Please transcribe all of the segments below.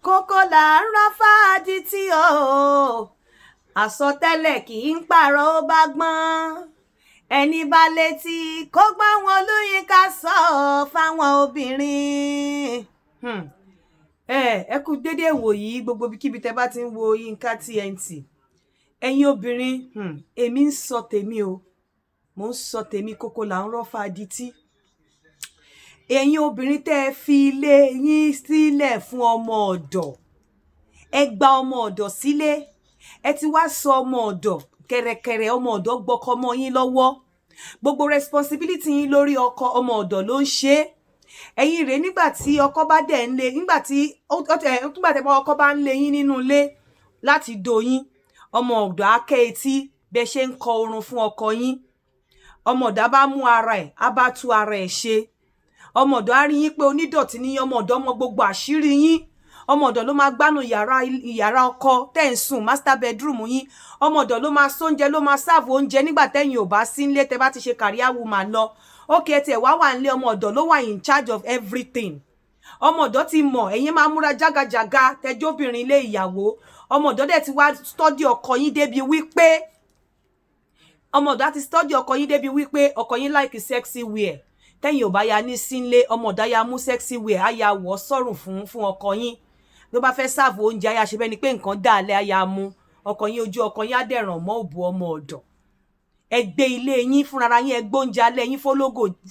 Kókó là ń rá fáadì tí o, àsọtẹ́lẹ̀ kì í pààrọ̀. Ó bá gbọ́n, ẹni bá létí kó gbọ́ wọn. Olúyinka sọ fáwọn obìnrin. Ẹ kú déédéé wòyí, gbogbo ibikíbi tẹ́ bá ti ń wo Yinka TNT. Ẹ̀yin obìnrin, èmi ń sọ tèmi o, mò ń sọ tèmi. Kókó là ń rọ́ fadití. Ẹ̀yin obìnrin tẹ́ ẹ fi ilé yín sílẹ̀ fún ọmọ ọ̀dọ̀, ẹ gba ọmọ ọ̀dọ̀ sílé, ẹ ti wá sọ ọmọ ọ̀dọ̀ kẹ̀rẹ̀kẹ̀rẹ̀, ọmọ ọ̀dọ̀ gbọ́kọ mọ́ yín lọ́wọ́. Gbogbo responsibility yín lórí ọkọ, ọmọ ọ̀dọ̀ ló ń ṣe é. Ẹ̀yin rèé, nígbà tí ọkọ bá dẹ̀ ń lé, nígbà tí ọkọ bá ń lé yín nínú ilé láti do yín, ọmọ ọ̀dọ̀ á kẹ́ etí bẹ́ ṣe ń kọ orun fún ọkọ yín. Ọmọ ọ̀dọ̀ á bá mú ara ẹ̀, á bá tú ara ẹ̀ ṣe. Ọmọ ọ̀dọ̀ á rí yín pé onídọ̀tí ní. Ọmọ ọ̀dọ̀ mọ gbogbo àṣírí yín. Ọmọ ọ̀dọ̀ ló máa gbánu yàrá, yàrá ọkọ tẹ́ ń sùn, master bedroom yín. Ọmọ ọ̀dọ̀ ló máa sóúnjẹ, ló máa serve oúnjẹ nígbà tẹ́yìn ò bá sí nílé, tẹ́ bá ti ṣe career woman lọ. Ókè, ẹ tiẹ̀ wá wà nílé, ọmọ ọ̀dọ̀ ló wà in charge of everything. Ọmọ ọ̀dọ̀ ti mọ̀ ẹ̀yin máa múra jágajàga tẹjọ́bìnrin ilé ìyàwó. Ọmọ ọ̀dọ̀ dẹ̀ ti wá study ọkọ yín débi wípé ọmọ ọ̀dọ̀ á ti study ọkọ yín débi wípé ọkọ yín like sexy wear. Tẹ́yìn ò bá ya ní sínlé, ọmọ ọ̀dọ̀ á ya mú sexy wear, á ya wọ̀ sọ́rùn fún ọkọ yín. Ló bá fẹ́ serve oúnjẹ, á ya ṣe bẹ́ẹ̀ ni pé nǹkan dà lẹ́, á ya mú ọkọ yín, ojú ọkọ yín á dẹ̀ràn mọ́ òbú ọmọ ọ̀dọ̀. Ẹ gbé ilé yín fúnra yín, ẹ gbóúnjẹ alẹ́ yín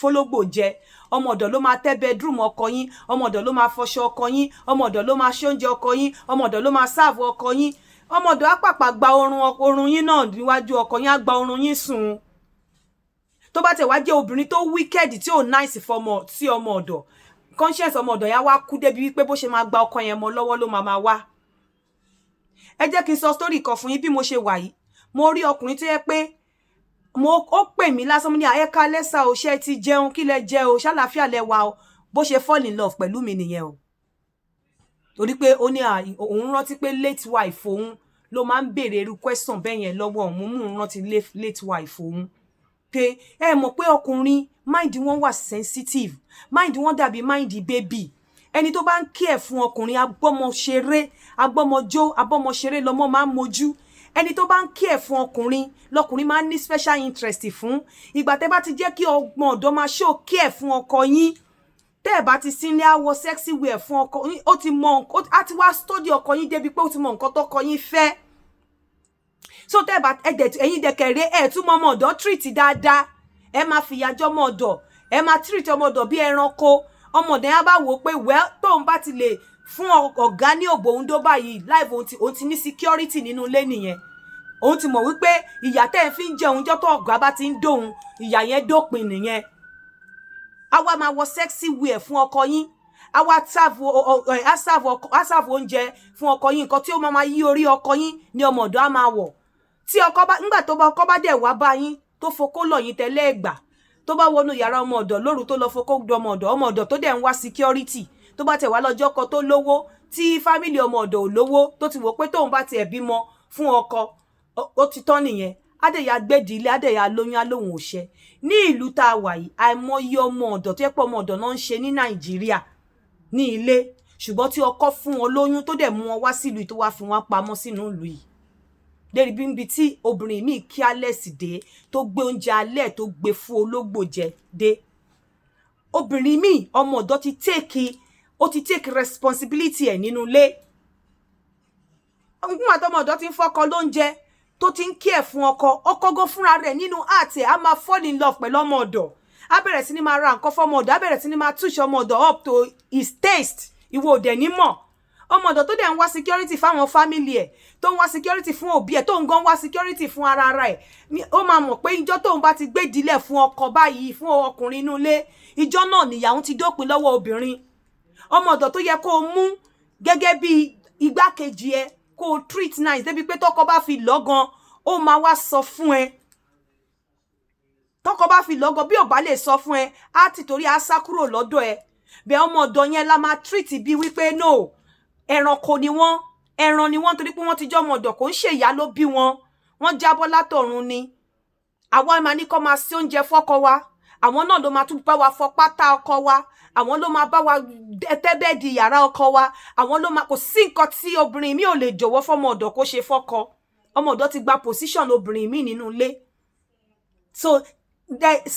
fólógbò jẹ. Ọmọ ọ̀dọ̀ ló máa tẹ́ bedroom ọkọ yín, ọmọ ọ̀dọ̀ ló máa fọṣọ ọkọ yín, ọmọ ọ̀dọ̀ ló máa ṣe oúnjẹ ọkọ yín, ọmọ ọ̀dọ̀ ló máa serve ọkọ yín. Ọmọ ọ̀dọ̀ á pàpà gba oorun yín náà níwájú ọkọ yín, á gba oorun yín sùn. Tó bá tẹ̀ wá jẹ́ obìnrin tó wicked, tí ò nice fọmọ sí ọmọ ọ̀dọ̀, conscience ọmọ ọ̀dọ̀ yẹn á wá kú débi wípé bó ṣe máa gba ọkọ yẹn mọ́ lọ́wọ́ ló máa máa wá. Ẹ jẹ́ kí n sọ story kan fún yín. Bí mo ṣe wà yìí, mo rí ọkùnrin tó yẹ pé mo ó pè mí lásán, mo ní, "Ẹ káalẹ́ sà o, ṣé ti jẹun? Kí lẹ jẹ o? Ṣàlàáfíà lẹ wà o?" Bó ṣe fall in love pẹ̀lú mi nìyẹn o, torí pé ó ní òun rántí pé late wife òun ló máa ń béèrè irú question bẹ́ẹ̀ yẹn lọ́wọ́ òun. Mú un rántí late wife òun, pé ẹ mọ̀ pé ọkùnrin, mind wọn wà sensitive, mind wọn dàbí mind baby. Ẹni tó bá ń kí ẹ̀ fún ọkùnrin, agbọ́mọ ṣeré, agbọ́mọjó, agbọ́mọ ṣeré lọmọ máa ń mojú. Ẹni tó bá ń kí ẹ̀ fún ọkùnrin lọkùnrin máa ń ní special interest fún. Ìgbà tẹ́ bá ti jẹ́ kí ọmọ ọ̀dọ́ máa show kí ẹ̀ fún ọkọ yín, tẹ́ ẹ̀ bá ti sí ní, àwọ̀ sexy wear fún ọkọ yín. Ó ti mọ, á ti wá study ọkọ yín débi pé ó ti mọ nǹkan tọkọ yín fẹ́. So tẹ́ ẹ̀ bá ẹ̀dẹ̀, ẹ̀yin dẹ̀kẹ̀rẹ́, ẹ̀ tún mọ ọmọ ọ̀dọ́ treat dáadáa. Ẹ máa fìyà jẹ ọmọ ọ̀dọ̀, ẹ máa treat ọmọ ọ̀dọ̀ bí ẹranko. Ọmọ ọ̀dọ̀ yẹn á bá wò ó pé, well, tóun bá ti lè fún ọ̀gá ní òbò òun dó báyìí, life òun ti ní security nínú ilé nìyẹn. Òun ti mọ̀ wípé ìyà tẹ́ ẹ fi ń jẹ òun jọ́ tó ọ̀gá bá ti ń dóhun, ìyà yẹn dópin nìyẹn. A wá máa wọ sexy wear fún ọkọ yín, a wá serve oúnjẹ fún ọkọ yín. Nǹkan tí ó máa máa yí orí ọkọ yín ní ọmọ ọ̀dọ̀ á máa wọ̀. Tí ọkọ bá, nígbà tó bá ọkọ bá dẹ̀ wá bá yín, tó fokó lọ̀ yín tẹ́lẹ̀ ẹ̀gbà, tó bá wọnú yàrá ọmọ ọ̀dọ̀ lóru, tó lọ fokó dọ ọmọ ọ̀dọ̀, ọmọ ọ̀dọ̀ tó dẹ̀ ń wá security, tó bá tẹ̀ wá lọ́jọ́ kan tó lówó, tí family ọmọ ọ̀dọ̀ ò lówó, tó ti wò pé tóun bá tiẹ̀ bímọ fún ọkọ, ó ti tán nìyẹn, adẹ̀yà gbẹ̀dì ilé, adẹ̀yà lóyún, alóhùn òṣẹ. Ní ìlú tá a wà yìí, àìmọye ọmọ ọ̀dọ̀ tó yẹ pé ọmọ ọ̀dọ̀ náà ń ṣe ní Nàìjíríà ní ilé, ṣùgbọ́n tí ọkọ fún wọn lóyún, tó dẹ̀ mú wọn wá sílùú, tó wá fi wọn pamọ́ sínú ìlú yìí, débi bí níbi tí obìnrin míì careless dé, tó gbé oúnjẹ alẹ́, tó gbé fún ológbò jẹ dé. Obìnrin míì, ọmọ ọ̀dọ̀ ti take, ó ti take responsibility ẹ̀ nínú ilé. Nígbà tó ọmọ ọ̀dọ̀ ti ń fọ́kọ lóúnjẹ, tó ti ń kí ẹ̀ fún ọkọ, ọkọ gan fúnra rẹ̀ nínú àti ẹ̀ á máa fall in love pẹ̀lú ọmọ ọ̀dọ̀, á bẹ̀rẹ̀ sí ní máa ra nǹkan fọ́mọ ọ̀dọ̀, á bẹ̀rẹ̀ sí ní máa touch ọmọ ọ̀dọ̀ up to his taste. Ìwọ òdẹ̀ ní mọ̀. Ọmọ ọ̀dọ̀ tó dẹ̀ ń wá security fáwọn family ẹ̀, tó ń wá security fún òbí ẹ̀, tó ń gan wá security fún ara ẹ̀, ó máa mọ̀ pé ìjọ́ tóun bá ti gbé ìdílẹ̀ fún ọkọ báyìí, fún ọkùnrin inú ilé, ìjọ́ náà nìyàwó ti dópin lọ́wọ́ obìnrin. Ọmọ ọ̀dọ̀ tó yẹ kó o mú gẹ́gẹ́ bí igbákejì ẹ, kó o treat nice débi pé tọkọ bá fi lọ́gàn, ó máa wá sọ fún ẹ. Tọkọ bá fi lọ́gàn, bí ò bá lè sọ fún ẹ, á ti torí á sá kúrò lọ́dọ̀ ẹ. Bẹ́ẹ̀ ọmọ ọ̀dọ̀ yẹn la máa treat bí wípé no, ẹranko ni wọ́n, ẹran ni wọ́n, torí pé wọ́n ti jọ́ ọmọ ọ̀dọ̀, kò ń ṣe ìyá ló bí wọn, wọ́n jábọ́ látọ̀run ni. Àwa máa ní kó máa sí oúnjẹ fọ́kọ wa, Àwọn náà ló máa tún bá wa fọ pátá ọkọ wa, àwọn ló máa bá wa tẹ́ bed yàrá ọkọ wa, àwọn ló máa, kò sí nǹkan tí obìnrin mi ò lè jọ̀wọ́ fọmọ ọ̀dọ̀ kó ṣe fọ́kọ. Ọmọ ọ̀dọ̀ ti gba position obìnrin mi nínú ilé. So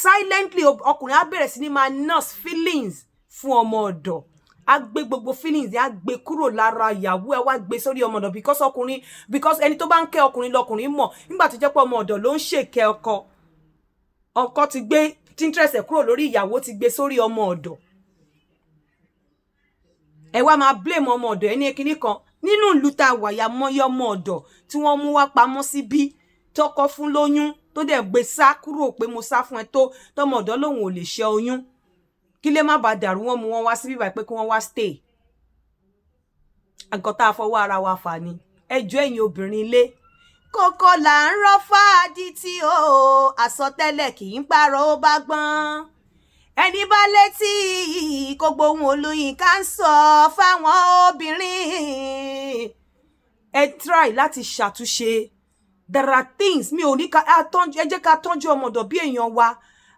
silently, ọkùnrin á bẹ̀rẹ̀ sí ní máa nurse feelings fún ọmọ ọ̀dọ̀. Á gbé gbogbo feelings, á gbé kúrò lára ìyàwó ẹ, wá gbé sórí ọmọ ọ̀dọ̀, because ọkùnrin, because ẹni tó bá ń kẹ́ ọkùnrin lọkùnrin mọ̀. Nígbà tó jẹ́ pé ọmọ ọ̀dọ̀ ló ń ṣèkẹ́ ọkọ, ọkọ ti gbé tí interest ẹ̀ kúrò lórí ìyàwó, ti gbé sórí ọmọ ọ̀dọ̀. Ẹ wá máa blame ọmọ ọ̀dọ̀. Ẹni kinní kan nínú ìlú tá a wà ya mọ́yé ọmọ ọ̀dọ̀ tí wọ́n mú wá pamọ́ síbí, tọkọ fún lóyún, tó dẹ̀ gbé sá kúrò pé mo sá fún ẹ, tó tọmọ ọ̀dọ̀ lòun ò lè ṣe oyún, kí lè má bàa dàrú. Wọ́n mú wọn wá síbí báyìí pé kí wọ́n wá stay. Nǹkan tá a fọwọ́ ara wa fà ni. Ẹ jọ̀ọ́, ẹ̀yin obìnrin ilé, kókó là ń rọ́ fáadì tí o àsọtẹ́lẹ̀ kì í parọ́. Ó bá gbọ́n, ẹni bá létí kó gbóhùn Olóyinka ń sọ fáwọn obìnrin. Ẹ try láti ṣàtúnṣe. There are things mi ò ní ká ẹ jẹ́ ká tọ́jú ọmọdọ̀ bí èèyàn wa,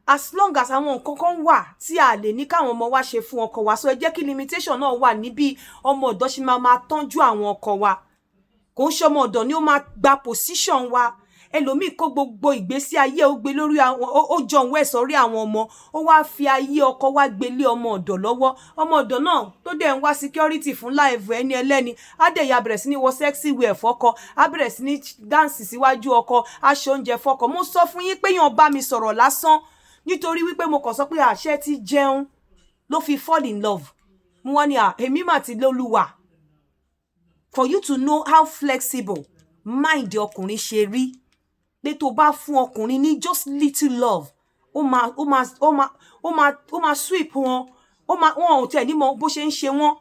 as long as àwọn nǹkan kan wà tí a lè ní káwọn ọmọ wa ṣe fún ọkọ wa. So ẹ jẹ́ kí limitation náà wà níbi ọmọ ọ̀dọ̀ ṣe máa máa tọ́jú àwọn ọkọ wa. Kò ń ṣe ọmọ ọ̀dọ̀ ni ó máa gba position wa. Ẹlòmíì kó gbogbo ìgbésí ayé, ó gbé lórí àwọn, ó jọ òun ẹ̀ sórí àwọn ọmọ, ó wá fi ayé ọkọ wá gbé lé ọmọ ọ̀dọ̀ lọ́wọ́. Ọmọ ọ̀dọ̀ náà tó dẹ̀ ń wá security fún life ẹni ẹlẹ́ni, á dẹ̀ ya bẹ̀rẹ̀ sí ní wọ sexy wear fọ́kọ, á bẹ̀rẹ̀ sí ní dance síwájú ọkọ, á ṣe oúnjẹ fọ́kọ. Mo sọ fún yín pé yàn bá mi sọ̀rọ̀ lásán, nítorí wípé mo kàn sọ pé àṣẹ ti jẹun ló fi fall in love. Mo wá ní à èmi mà ti lólúwà. For you to know how flexible mind ọkùnrin ṣe rí, pé tó bá fún ọkùnrin ní just little love, ó máa sweep wọn, ó máa, wọn ò tẹ̀ ní mọ bó ṣe ń ṣe wọ́n.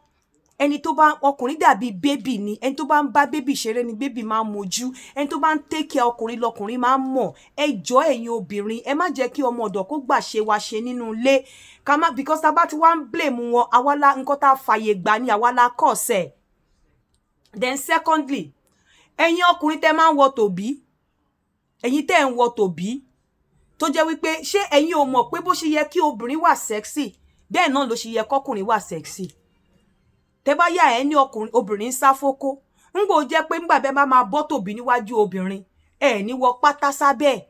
Ẹni tó bá, ọkùnrin dàbí baby ni. Ẹni tó bá ń bá baby ṣeré ni baby máa ń mojú. Ẹni tó bá ń take care ọkùnrin lọkùnrin máa ń mọ̀. Ẹ jọ̀ọ́, ẹ̀yin obìnrin, ẹ má jẹ́ kí ọmọ ọ̀dọ̀ kó gbà ṣe wa ṣe nínú ilé ká má, because tá a bá ti wá ń blame wọn, àwa la nǹkan tá a fàyè gbà ni, àwa la kọ̀ ọ̀sẹ̀. Then secondly, ẹ̀yin ọkùnrin tẹ́ máa ń wọ tòbí, ẹ̀yin tẹ́ ń wọ tòbí, tó jẹ́ wípé ṣé ẹ̀yin ò mọ̀ pé bó ṣe yẹ kí obìnrin wà sexy, bẹ́ẹ̀ náà ló ṣe yẹ kọ́kùnrin wà sexy? Tẹ́ bá yà ẹ́ ní ọkùnrin, obìnrin ń sá fókó, ńgbò jẹ́ pé ńgbà bẹ́ẹ̀ bá máa bọ́ tòbí níwájú obìnrin, ẹ̀ ní wọ pátá sábẹ́ ẹ̀,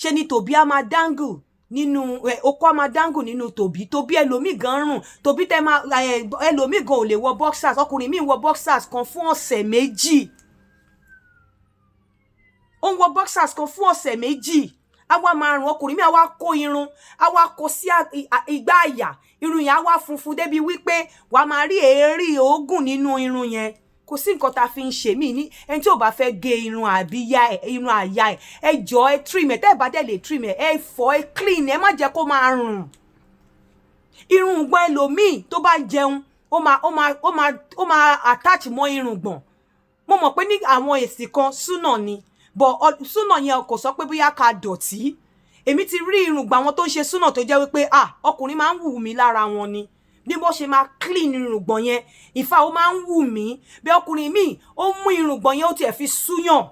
ṣe ni tòbí á máa dangle nínú ẹ, okó á máa dangle nínú tòbí. Tòbí ẹlòmíì gan rùn, tòbí tẹ máa ẹlòmíì gan ò lè wọ boxers. Ọkùnrin míì wọ boxers kan fún ọ̀sẹ̀ 2. Ó ń wọ boxers kan fún ọ̀sẹ̀ 2, á wá máa rùn. Ọkùnrin mi á wá kó irun, á wá kó sí igbá àyà. Irun yẹn á wá funfun débi wípé wàá máa rí èérí òógùn nínú irun yẹn. Kò sí nǹkan tá a fi ń ṣe mí ní. Ẹni tí ò bá fẹ́ gé irun àbí ya irun àyà ẹ, ẹ jọ, ẹ trim ẹ. Tẹ́ ẹ bá dẹ̀ lè trim ẹ, ẹ fọ, ẹ clean ẹ, má jẹ́ kó máa rùn. Irun gbọ́n ẹlòmíì, tó bá jẹun, ó máa attach mọ́ irùngbọ̀n. Mo mọ̀ pé ní àwọn èsì kan, súnà ni, but súnà yẹn kò sọ pé bóyá ká dọ̀tí. Èmi ti rí irùngbọ̀n àwọn tó ń ṣe súnà tó jẹ́ wípé, ah, ọkùnrin máa ń wù mí lára wọn ni, bí bó ṣe máa clean irùngbọ̀n yẹn. Ìfà, ó máa ń wù mí bí ọkùnrin míì ó mú irùngbọ̀n yẹn, ó tiẹ̀ fi súyàn.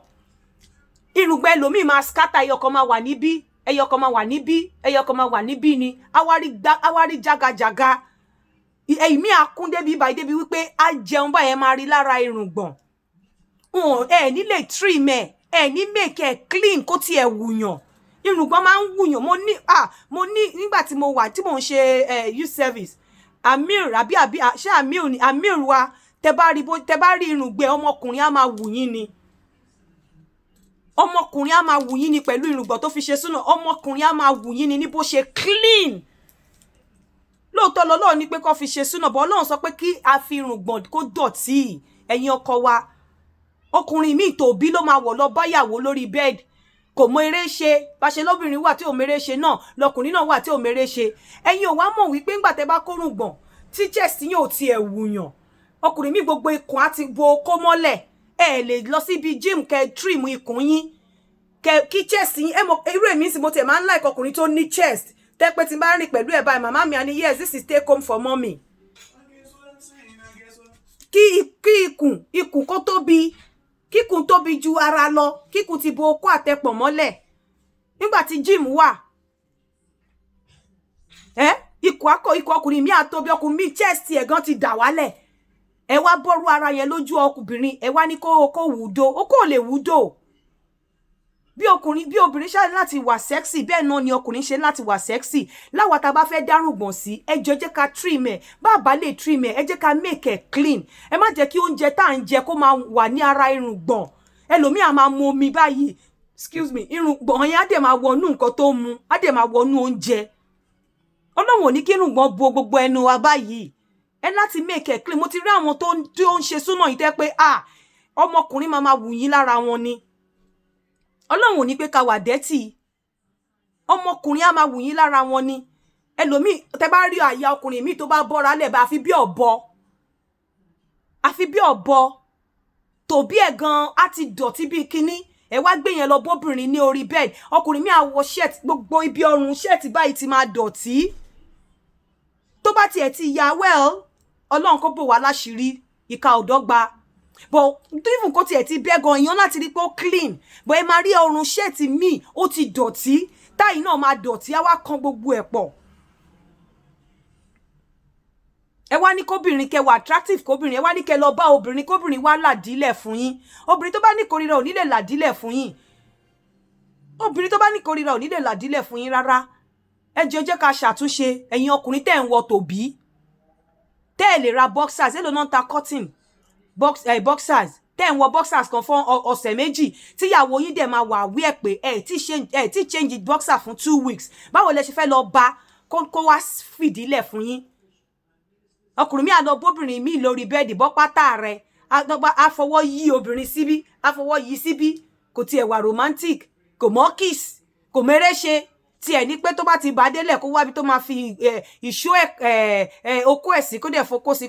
Irùngbọ̀n ẹlòmíì máa scatter, ẹyọ kan máa wà níbí, ẹyọ kan máa wà níbí, ẹyọ kan máa wà níbí ni awárí jágajàga. Ẹ̀mí akún débi báyìí, débi wípé á jẹun báyẹn, máa rí lára irùngbọ̀n. Ẹ ní lè trim ẹ, ẹ ní make ẹ clean kó tiẹ̀ wùyàn. Irùngbọ̀n máa ń wùyàn. Mo ní, ah, mo ní nígbà tí mo wà tí mò ń ṣe youth service, Amir àbí ṣé Amir ni? Amir wa, tẹ bá rí, bó tẹ bá rí irùngbọ̀n ọmọkùnrin, á máa wù yín ni. Ọmọkùnrin á máa wù yín ni pẹ̀lú irùngbọ̀n tó fi ṣe súnà. Ọmọkùnrin á máa wù yín ni ní bó ṣe clean. Lóòótọ́ lọ́lọ́run ní pé kó fi ṣe súnà bọ́. Ọlọ́run sọ pé kí a fi irùngbọ̀n kó dọ̀tí. Ẹ̀yin ọkọ wa, ọkùnrin míì, tòbí ló máa wọ̀ lọ báyàwó lórí bed, kò mọ eré ṣe. Bá ṣe lóbìnrin wà tí ò mèrè ṣe náà, lọkùnrin náà wà tí ò mèrè ṣe. Ẹ̀yin ò wá mọ̀ wípé ńgbà tẹ́ bá kórùngbọ̀n tí chest yín ò tiẹ̀ wùyàn, ọkùnrin mi, gbogbo ikùn á ti bo okó mọ́lẹ̀. Ẹ lè lọ síbi gym kẹ́ trim ikùn yín, kẹ kí chest yín. Ẹ mọ irú èmi sì, mo tiẹ̀ máa ń like ọkùnrin tó ní chest, tẹ́ pé tí n bá rìn pẹ̀lú ẹ̀ báyìí, màmá mi á ní, "Yes, this is take home for mommy." Kí ikùn kó tóbi, kíkùn tóbi ju ara lọ, kíkùn ti bo okó àtẹpọ̀ mọ́lẹ̀ nígbà tí gym wà. Ẹ ikùn akọ, ikùn ọkùnrin mi àtóbi, ọkùnrin mi chest ẹ̀ gan ti dà wálẹ̀. Ẹ wá bọ́rú ara yẹn lójú ọkùnrin, ẹ wá ní kó wùdó, ó kò lè wùdó. Bí ọkùnrin, bí obìnrin ṣe láti wà sexy, bẹ́ẹ̀ náà ni ọkùnrin ṣe láti wà sexy. Láwa tá a bá fẹ́ dárùngbọ̀n sí, ẹ jọ̀ọ́, jẹ́ ká trim ẹ̀. Bá a bá lè trim ẹ̀, ẹ jẹ́ ká make ẹ̀ clean. Ẹ má jẹ́ kí oúnjẹ tá à ń jẹ kó máa wà ní ara irùngbọ̀n. Ẹlòmíì á máa mu omi báyìí, excuse me, irùngbọ̀n yẹn á dẹ̀ máa wọnú nǹkan tó mu, á dẹ̀ máa wọnú oúnjẹ. Ọlọ́run ò ní kí irùngbọ̀n bo gbogbo ẹnu wa báyìí. Ẹ láti make ẹ̀ clean. Mo ti rí àwọn tó ń ṣe súnà yìí tẹ́ pé, ah, ọmọkùnrin máa máa wù yín lára wọn ni. Ọlọ́run ò ní pé ká wà dẹ́tì. Ọmọkùnrin á máa wù yín lára wọn ni. Ẹlòmíì, tẹ́ bá rí àyà ọkùnrin míì tó bá bọ́ra lẹ̀ bá, àfi bí ọ̀bọ, àfi bí ọ̀bọ. Tòbí ẹ̀ gan á ti dọ̀tí bíi kínní. Ẹ wá gbé yẹn lọ bóbìnrin ní orí bed. Ọkùnrin mi á wọ shirt, gbogbo ibi ọrùn shirt báyìí ti máa dọ̀tí. Tó bá tiẹ̀ ti ya, well, Ọlọ́run kó bò wá láṣìírí, ìka ò dọ́gba, but even kó tiẹ̀ ti bẹ́ gan, èèyàn láti rí pé ó clean. But ẹ máa rí ọrùn shirt míì, ó ti dọ̀tí, tie náà máa dọ̀tí, á wá kan gbogbo ẹ̀ pọ̀. Ẹ wá ní kóbìnrin kẹ wà attractive, kóbìnrin, ẹ wá ní kẹ lọ bá obìnrin, kóbìnrin wá làdílẹ̀ fún yín. Obìnrin tó bá ní kórìíra ò ní lè làdílẹ̀ fún yín. Obìnrin tó bá ní kórìíra ò ní lè làdílẹ̀ fún yín rárá. Ẹ jẹ́ jẹ́ ká ṣàtúnṣe. Ẹ̀yin ọkùnrin tẹ́ ń wọ tòbí, tẹ́ ẹ lè ra boxers, èlò náà ń ta cotton box, boxers? Tẹ́ ń wọ boxers kan fún ọ̀sẹ̀ 2, tíyàwó yín dẹ̀ máa wà wí ẹ̀ pé ẹ tí change boxer fún 2 weeks, báwo lẹ ṣe fẹ́ lọ bá kó wá fìdílẹ̀ fún yín? Ọkùnrin mi àlọ bóbìnrin mi lórí bed, bọ́ pátá rẹ̀, á fọwọ́ yí obìnrin síbí, á fọwọ́ yí síbí. Kò tiẹ̀ wà romantic, kò mọ́ kiss, kò méré ṣe tiẹ̀ ní pé tó bá ti bá délẹ̀, kó wábi tó máa fi ìṣó ẹ̀ okó ẹ̀ sí, kó dẹ̀ fokó sí.